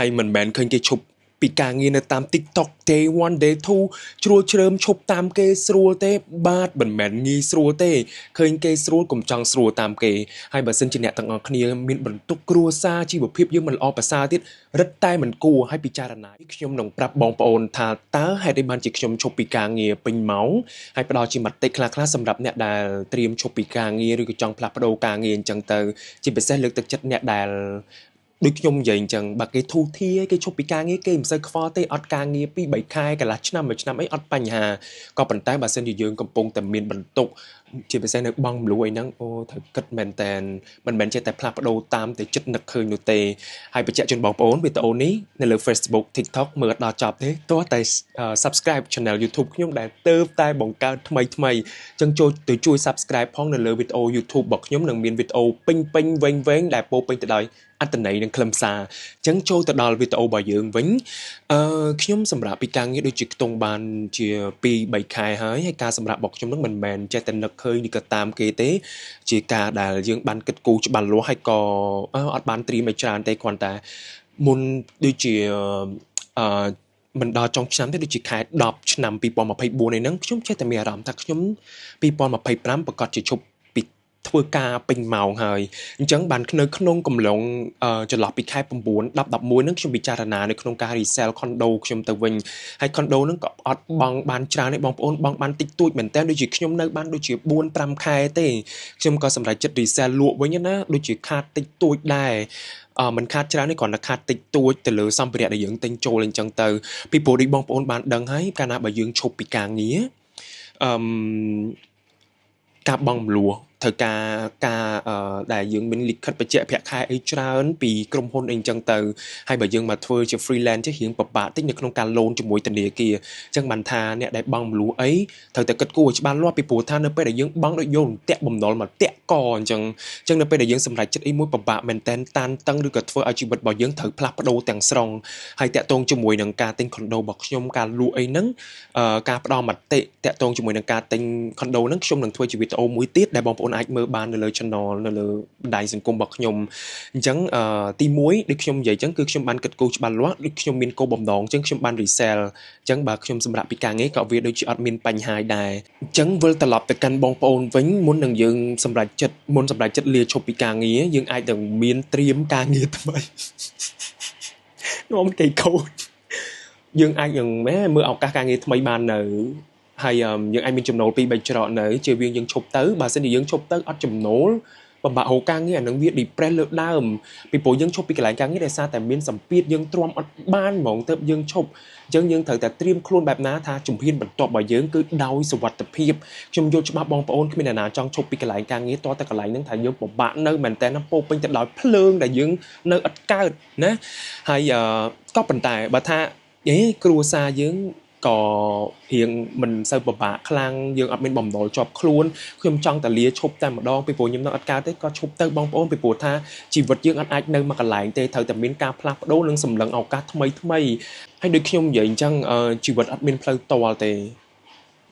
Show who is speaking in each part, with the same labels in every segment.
Speaker 1: ហើយមិនមែនឃើញគេឈប់ពីការងារនៅតាម TikTok day 1 day 2ជ្រួលជ្រើមឈប់តាមគេស្រួលទេបាទមិនមែនងាយស្រួលទេឃើញគេស្រួលកុំចង់ស្រួលតាមគេហើយបើសិនជាអ្នកទាំងអស់គ្នាមានបន្ទុកគ្រួសារជីវភាពយើងមិនល្អប្រសើរទៀតរឹតតែមិនគួរឲ្យពិចារណាខ្ញុំនឹងប្រាប់បងប្អូនថាតើហេតុអីបានជាខ្ញុំឈប់ពីការងារពេញម៉ោងហើយផ្ដល់ជាមតិខ្លះៗសម្រាប់អ្នកដែលត្រៀមឈប់ពីការងារឬក៏ចង់ផ្លាស់ប្ដូរការងារអញ្ចឹងទៅជាពិសេសលើកទឹកចិត្តអ្នកដែលដូចខ្ញុំនិយាយអញ្ចឹងបើគេធូរធារគេឈប់ពីការងារគេមិនសូវខ្វល់ទេអត់ការងារ2 3ខែកន្លះឆ្នាំមួយឆ្នាំអីអត់បញ្ហាក៏ប៉ុន្តែបើសិនជាយើងកំពុងតែមានបន្ទុកជាពិសេសនៅបង់មលួអីហ្នឹងអូត្រូវគិតមែនតែនមិនមែនចេះតែផ្លាស់ប្ដូរតាមតែចិត្តនឹកឃើញនោះទេហើយបញ្ជាក់ជូនបងប្អូនវីដេអូនេះនៅលើ Facebook TikTok មើលដល់ចប់ទេទោះតែ Subscribe Channel YouTube ខ្ញុំដែលទើបតែបង្កើតថ្មីថ្មីអញ្ចឹងចូលទៅជួយ Subscribe ផងនៅលើវីដេអូ YouTube របស់ខ្ញុំនឹងមានវីដេអូពេញពេញវែងវែងដែលពោពេញទៅដោយអត្ថន័យនិងខ្លឹមសារអញ្ចឹងចូលទៅដល់វីដេអូរបស់យើងវិញអឺខ្ញុំសម្រាប់ពីការងារដូចជាខ្ទង់បានជា2 3ខែហើយហើយការសម្រាប់របស់ខ្ញុំនឹងមិនមែនចេះតែនឹកឃើញឬក៏តាមគេទេ ជាការដែលយើងបានគិតគូរច្បាស់លាស់ហើយក៏អត់បានត្រៀមឲ្យច្រើនទេគ្រាន់តែមុនដូចជាអឺមិនដល់ចុងឆ្នាំទេដូចជាខែ10ឆ្នាំ2024នេះហ្នឹងខ្ញុំចេះតែមានអារម្មណ៍ថាខ្ញុំ2025ប្រកាសជាឈប់ពីធ្វើការពេញម៉ោងហើយអញ្ចឹងបាននៅក្នុងកំឡុងចន្លោះពីខែ9 10 11ហ្នឹងខ្ញុំពិចារណានៅក្នុងការ resell condo ខ្ញុំទៅវិញហើយ condo ហ្នឹងក៏អត់បង់បានច្រើនទេបងប្អូនបង់បានតិចតួចមែនតើដូចជាខ្ញុំនៅបានដូចជា4 5ខែទេខ្ញុំក៏សម្រេចចិត្ត resell លក់វិញណាដូចជាខាតតិចតួចដែរអឺมันខាតច្រើនទេគ្រាន់តែខាតតិចតួចទៅលើសម្ភារៈដែលយើងទិញចូលអញ្ចឹងទៅពីព្រោះដូចបងប្អូនបានដឹងហើយកាលណាបើយើងឈប់ពីការងារអឺការបង់មលួត្រូវការការដែលយើងមានលិខិតបញ្ជាក់ប្រាក់ខែអីច្រើនពីក្រុមហ៊ុនអីចឹងទៅហើយបើយើងមកធ្វើជា freelance ចេះរៀងពិបាកតិចនៅក្នុងការ loan ជាមួយធនាគារអញ្ចឹងបានថាអ្នកដែលបង់មលួអីត្រូវតែគិតគូរឲ្យច្បាស់លាស់ពីព្រោះថានៅពេលដែលយើងបង់ដូចយកតាក់បំណុលមកតាក់កអញ្ចឹងអញ្ចឹងនៅពេលដែលយើងសម្រេចចិត្តអីមួយពិបាកមែនតែនតានតឹងឬក៏ធ្វើឲ្យជីវិតរបស់យើងត្រូវផ្លាស់ប្ដូរទាំងស្រុងហើយតាក់ទងជាមួយនឹងការទិញ condo របស់ខ្ញុំការលក់អីហ្នឹងការផ្ដល់មតិតាក់ទងជាមួយនឹងការទិញ condo ហ្នឹងខ្ញុំនឹងធ្វើជាវីដេអូមួយទៀតដែលបងប្អូនអាចមើលបាននៅលើ channel នៅលើបណ្ដាញសង្គមរបស់ខ្ញុំអញ្ចឹងទី1ដូចខ្ញុំនិយាយអញ្ចឹងគឺខ្ញុំបានគិតគូរច្បាស់លាស់ដូចខ្ញុំមានគោលបំណងអញ្ចឹងខ្ញុំបាន resell អញ្ចឹងបើខ្ញុំសម្រាប់ពីការងារក៏វាដូចជាអត់មានបញ្ហាដែរអញ្ចឹងវិលត្រឡប់ទៅកាន់បងប្អូនវិញមុននឹងយើងសម្រេចចិត្តមុនសម្រេចចិត្តលាឈប់ពីការងារយើងអាចនឹងមានត្រៀមការងារថ្មីនាំគេខូចយើងអាចនឹងម៉ែមើលឱកាសការងារថ្មីបាននៅហើយយើងអាចមានចំណូលពី3ច្រកនៅជាវាងយើងឈប់ទៅបើសិនជាយើងឈប់ទៅអត់ចំណូលពិបាករកការងារអានឹងវា depress លើដើមពីព្រោះយើងឈប់ពីកន្លែងការងារដោយសារតែមានសម្ពាធយើងទ្រាំអត់បានហ្មងទៅយើងឈប់អញ្ចឹងយើងត្រូវតែត្រៀមខ្លួនបែបណាថាជំហានបន្ទាប់របស់យើងគឺដោយសុវត្ថិភាពខ្ញុំយល់ច្បាស់បងប្អូនគ្មានអ្នកណាចង់ឈប់ពីកន្លែងការងារតតែកន្លែងហ្នឹងថាយើងពិបាកនៅមែនតើណាពោពេញទៅដោយភ្លើងដែលយើងនៅអត់កើតណាហើយក៏ប៉ុន្តែបើថាអេគ្រួសារយើងក៏រៀងមិនសូវពិបាកខ្លាំងយើងអត់មានបំណុលជាប់ខ្លួនខ្ញុំចង់តែលាឈប់តែម្ដងពីព្រោះខ្ញុំនៅអត់កើតទេក៏ឈប់ទៅបងប្អូនពីព្រោះថាជីវិតយើងអត់អាចនៅមួយកន្លែងទេត្រូវតែមានការផ្លាស់ប្ដូរនិងសម្លឹងឱកាសថ្មីថ្មីហើយដូចខ្ញុំនិយាយអញ្ចឹងជីវិតអត់មានផ្លូវតល់ទេ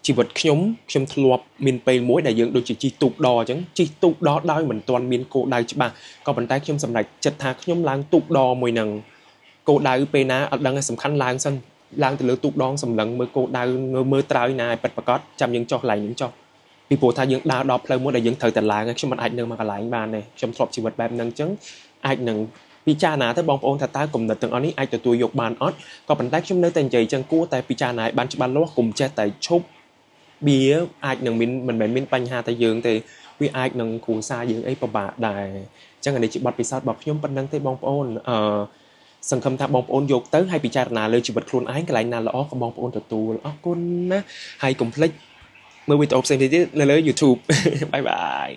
Speaker 1: ជីវិតខ្ញុំខ្ញុំធ្លាប់មានពេលមួយដែលយើងដូចជាជិះទូកដអញ្ចឹងជិះទូកដដោយមិនទាន់មានគោលដៅច្បាស់ក៏ប៉ុន្តែខ្ញុំសម្រេចចិត្តថាខ្ញុំឡើងទូកដមួយហ្នឹងគោលដៅពេលណាអត់ដឹងទេសំខាន់ឡើងសិនឡើងទៅលើទូកដងសម្លឹងមើលគោលដៅមើលត្រើយណាឲ្យពិតប្រាកដចាំយើងចុះកន្លែងហ្នឹងចុះពីព្រោះថាយើងដើរដល់ផ្លូវមួយដែលយើងត្រូវតែឡើងខ្ញុំមិនអាចនៅមួយកន្លែងបានទេខ្ញុំធ្លាប់ជីវិតបែបហ្នឹងអញ្ចឹងអាចនឹងពិចារណាទៅបងប្អូនថាតើគំនិតទាំងអស់នេះអាចទទួលយកបានអត់ក៏ប៉ុន្តែខ្ញុំនៅតែនិយាយអញ្ចឹងគួរតែពិចារណាឲ្យបានច្បាស់លាស់កុំចេះតែឈប់វាអាចនឹងមានមិនមែនមានបញ្ហាតែយើងទេវាអាចនឹងគ្រួសារយើងអីពិបាកដែរអញ្ចឹងអានេះជាបទពិសោធន៍របស់ខ្ញុំប៉ុណ្្នឹងទេបងប្អូនអឺសង្ឃឹមថាបងប្អូនយកទៅហើយពិចារណាលើជីវិតខ្លួនឯងកន្លែងណាល្អក៏បងប្អូនទទួលអរគុណណាហើយកុំភ្លេចមើលវីដេអូផ្សេងៗទៀតនៅលើ YouTube. Bye bye.